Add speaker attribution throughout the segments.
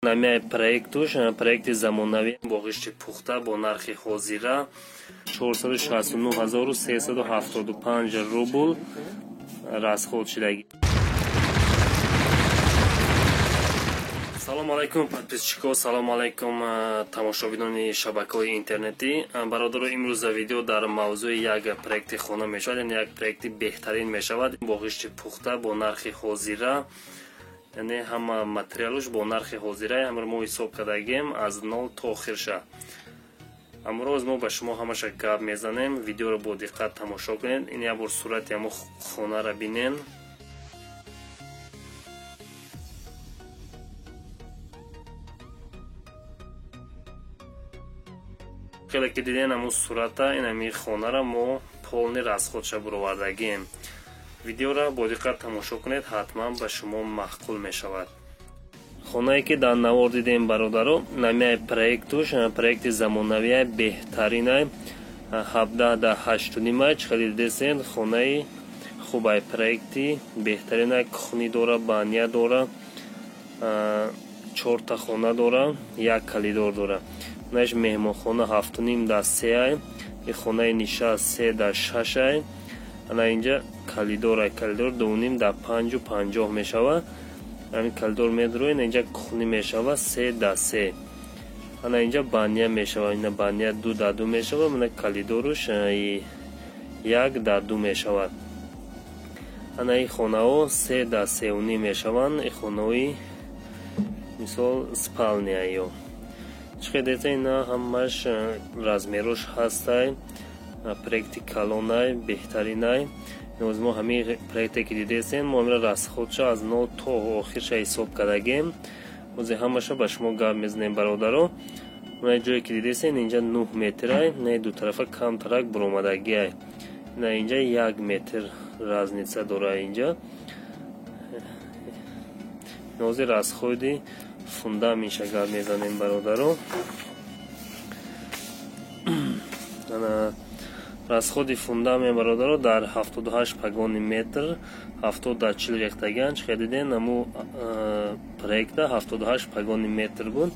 Speaker 1: Намяи проектуш проекти замонавӣ бо ғишти пухта бо нархи ҳозира 469 375 рубл расход шудагӣ. Салом алайкум, подписчико, салом алайкум, тамошобинони шабакаҳои интернетӣ. Бародаро, имрӯза видео дар мавзӯи як проекти хона мешавад, яъне як проекти беҳтарин мешавад бо ғишти пухта бо нархи ҳозира, яъне ҳама материалуш бо нархи ҳозира. Ҳамро мо ҳисоб кардагем аз нол то охирша. Амрӯз мо ба шумо ҳамаша гап мезанем. Видеоро бо диққат тамошо кунед. Ин як бор сурати ҳамо хонара бинен. Хеле ки диден ҳамун сурата, ин ҳамин хонара мо полный расходша буровардагем. Видеоро бо диққат тамошо кунед, ҳатман ба шумо маъқул мешавад. Хонае ки дар навор дидем, бародаро, намяи проектуш проекти замонавия беҳтаринай, 17 да 8,5. Чӣ хеле дидесен, хонаи хубай, проекти беҳтаринай, кухни дора, баня дора, чорта хона дора, як коридор дора. Наш меҳмонхона 7,5 да 3-ай, и хонаи нишаст 3 да 6-ай. Ана инҷа коридорай, коридор 2,5 да 5,50 мешавад. Ҳамин коридор медроен, инҷа кухни мешавад 3 да 3. Ана инҷа баня мешавад, ина баня 2 да 2 мешавад, ана коридоруш 1 да 2 мешавад. Ана ин хонаҳо 3 да 3,5 мешаванд, ин хонаҳои мисол спальняё. Чӣ хел дидед, ина ҳамаш размерош ҳастай, проекти калонай, беҳтаринай. Ноз мо ҳамин проекте ки дидесем, мо ҳамира расходша аз нол то охирша ҳисоб кардагем. Ҳозир ҳамаша ба шумо гап мезанем, бародаро. На ҷое ки дидесен, инҷа 9 метрай, на дутарафа камтарак буромадагиай, на инҷа 1 метр разница дора. Инҷа ҳозир расходи фундаментша гап мезанем, бародаро. Ана расходи фундамент, бародаро, дар 78 погони метр 70 да 40 рехтагиан. Чӣ хел диден, аму проекта 78 погони метр буд.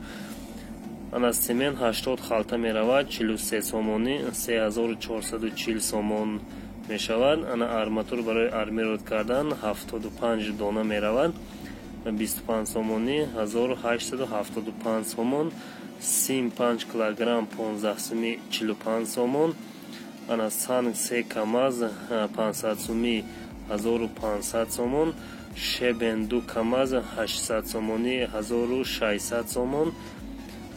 Speaker 1: Ана семент 80 халта меравад, 43 сомонӣ, 3440 сомон мешавад. Ана арматур барои армировать кардан 75 дона меравад, 25 сомонӣ, 1875 сомон. Сим 5 килограмм 15 сумӣ, 45 сомон. Ана санг се камаз 500 сумӣ, 1500 сомон. Щебень ду камаз 800 сомонӣ, 1600 сомон.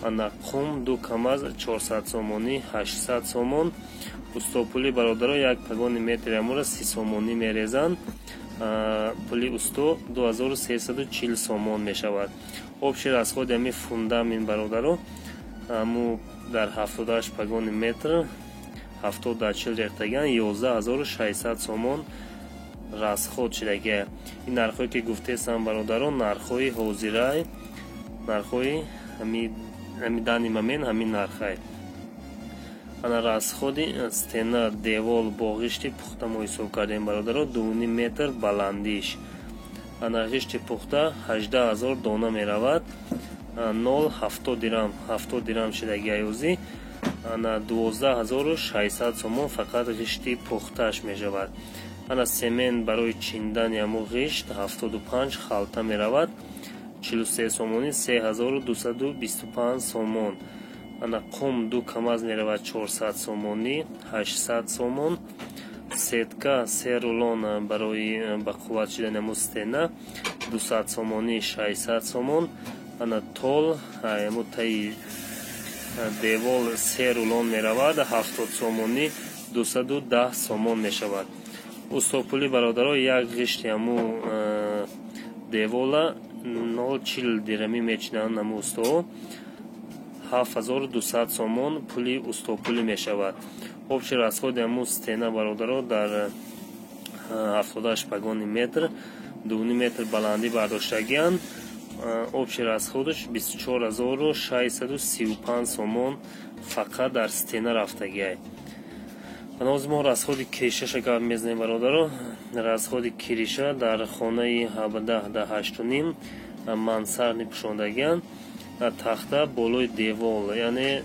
Speaker 1: Ана қум ду камаз 400 сомонӣ, 800 сомон. Устопулӣ, бародаро, як погони метри амура 30 сомонӣ мерезанд. Пули усто 2340 сомон мешавад. Общий расходи ҳами фундамент, бародаро, аму дар 78 погони метр 70 да 40 рехтагиан, 11 600 сомон расход шудагия. Ин нархҳое ки гуфтесам, бародаро, нархҳои ҳозирай, нархҳои ҳами данный момент ҳамин нархай. Ана расходи стена, девол бо ғишти пухта мо ҳисоб кардем, бародаро, 2,5 метр баландиш. Ана ғишти пухта 18 000 дона меравад, 0,70 дирам, 70 дирам шудагиай ӯзӣ. Ана 12 600 сомон фақат ғишти пухтааш мешавад. Ана семент барои чиндани ҳамун ғишт 75 халта меравад, 43 сомонӣ, 3225 сомон. Ана қум ду камаз меравад 400 сомонӣ, 800 сомон. Сетка се рулон барои бақувват шудани ҳамун стена 200 сомонӣ, 600 сомон. Ана тол ҳамун таи девол се рулон меравад, 70 сомонӣ, 210 сомон мешавад. Устопулӣ, бародаро, як ғишти ҳамун девола 0,40 дирамӣ мечинанд ҳамун устоҳо, 7200 сомон пули устопулӣ мешавад. Общий расходи ҳамун стена, бародаро, дар 78 погони метр 2,5 метр баландӣ бардоштагианд, общий расходаш 24 635 сомон фақат дар стена рафтагиай. Ҳанӯз мо расходи крышаша гап мезанем, бародаро. Расходи крыша дар хонаи 17 да 8,5 мансардный пӯшондагианд. Тахта болои девол, яъне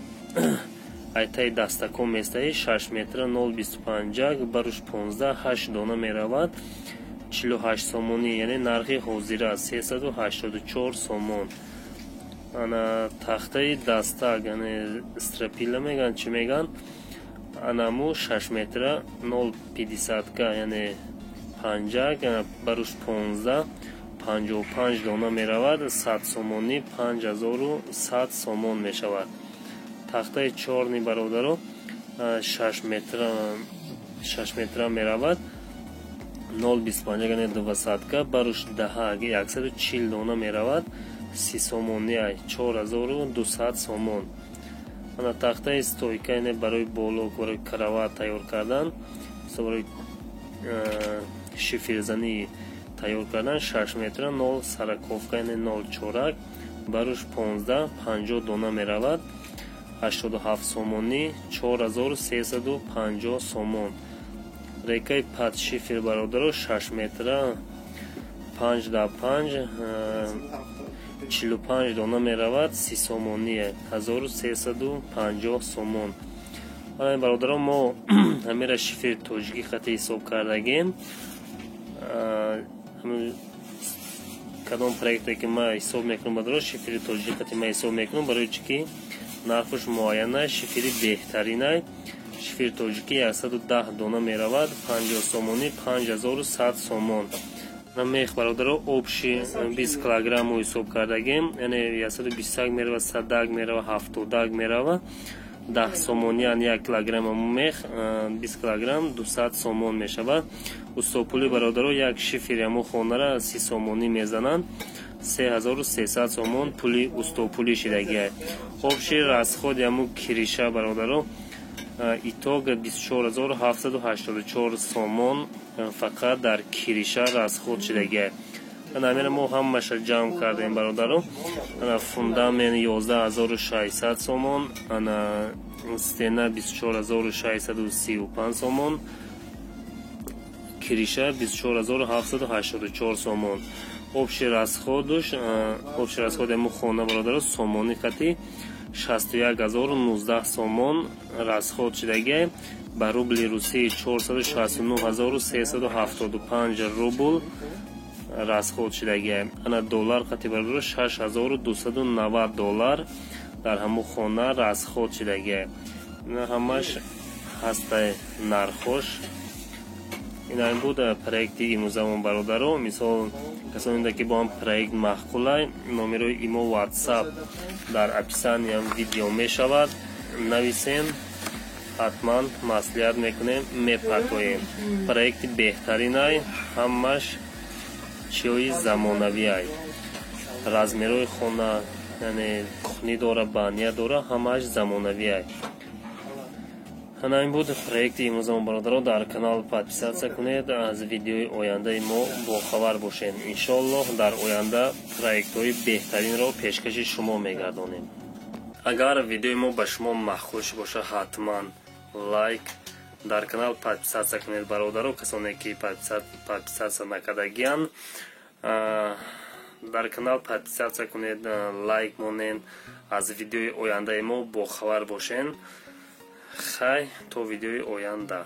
Speaker 1: айтаи дастако местаи 6 метра 0,25, баруш 15, 8 дона меравад, 48 сомонӣ, яъне нархи ҳозира 384 сомон. Ана тахтаи дастак, яъне стропила меган, чӣ меган, анаму 6 метра 0,50, яъне панҷак, баруш 15, 55 дона меравад, 100 сомонӣ, 5100 сомон мешавад. Тахтаи чорни, бародаро, 6 метра, 6 метра меравад, 0,25, яъне двадцатка, баруш даҳа, 140 дона меравад, 30 сомонӣ, 4200 сомон. Ана тахтаи стойка, яъне барои боло, барои кровать тайёр кардан, барои шиферзанӣ тайёр кардан, 6 метра нол сороковка, яъне нол чорак, баруш 15, 50 дона меравад, 87 сомонӣ, 4350 сомон. Рейкаи под шифер, бародаро, 6 метра 5 да 5, 45 дона меравад, 30 сомонӣ, 1350 сомон. Бародаро, мо ҳамира шифери тоҷикӣ хати ҳисоб кардагем. Кадом проекте ки ма ҳисоб мекунам, бародаро, шифери тоҷикӣ хати ма ҳисоб мекунам, барои чӣ ки нархуш муайяна, шифери беҳтаринай. Шифери тоҷикӣ 110 дона меравад, 50 сомонӣ, 5100 сомон. Мех, бародаро, общий 20 килограмму ҳисоб кардагем, яъне 121 мерава, садак мерава, ҳафтодак мерава, 10 сомонӣ як килограмм мех, 20 килограмм 200 сомон мешавад. Устопули, бародаро, як шифери ҳамун хонара 30 сомонӣ мезананд, 3300 сомон пули устопулӣ шидагиай. Общий расходи ҳамун крыша, бародаро, итог 24784 сомон фақат дар крыша расход шидагиай. Ана мо ҳамаша ҷамъ кардем, бародаро. Ана фундамент 11600 сомон, ана стена 24635 сомон, крыша 24784 сомон. Общий расходуш, общий расходи ҳамун хона, бародаро, сомонӣ қати 61019 сомон расход шидагиай. Ба рубли русӣ 469375 рубл расход шидагиай. Ана доллар қати, бародаро, 6290 доллар дар ҳамун хона расход шидагиай. Ина ҳамаш ҳастай нархош. Ин буд проекти имрӯзамон, бародаро. Мисол, касоне ки бо ҳам проект маъқулай, номерои имо, WhatsApp дар описаниям видео мешавад, нависен, ҳатман маслиҳат мекунем, мепартоем. Проекти беҳтаринай, ҳамаш чиҳои замонавиай, размерҳои хона, яъне кухни дора, баня дора, ҳамааш замонавиай. Ана ин буд проекти имрӯзамон, бародаро. Дар канал подписаться кунед, аз видеои ояндаи мо бохабар бошед. Иншоаллоҳ, дар оянда проектҳои беҳтаринро пешкаши шумо мегардонем. Агар видеои мо ба шумо маъқул бошад, ҳатман лайк, дар канал подписаться кунед, бародаро. Касоне ки подписаться накардагиянд, дар канал подписаться кунед, лайк монед, аз видеои ояндаи мо бохабар бошед. Хай, то видеои оянда.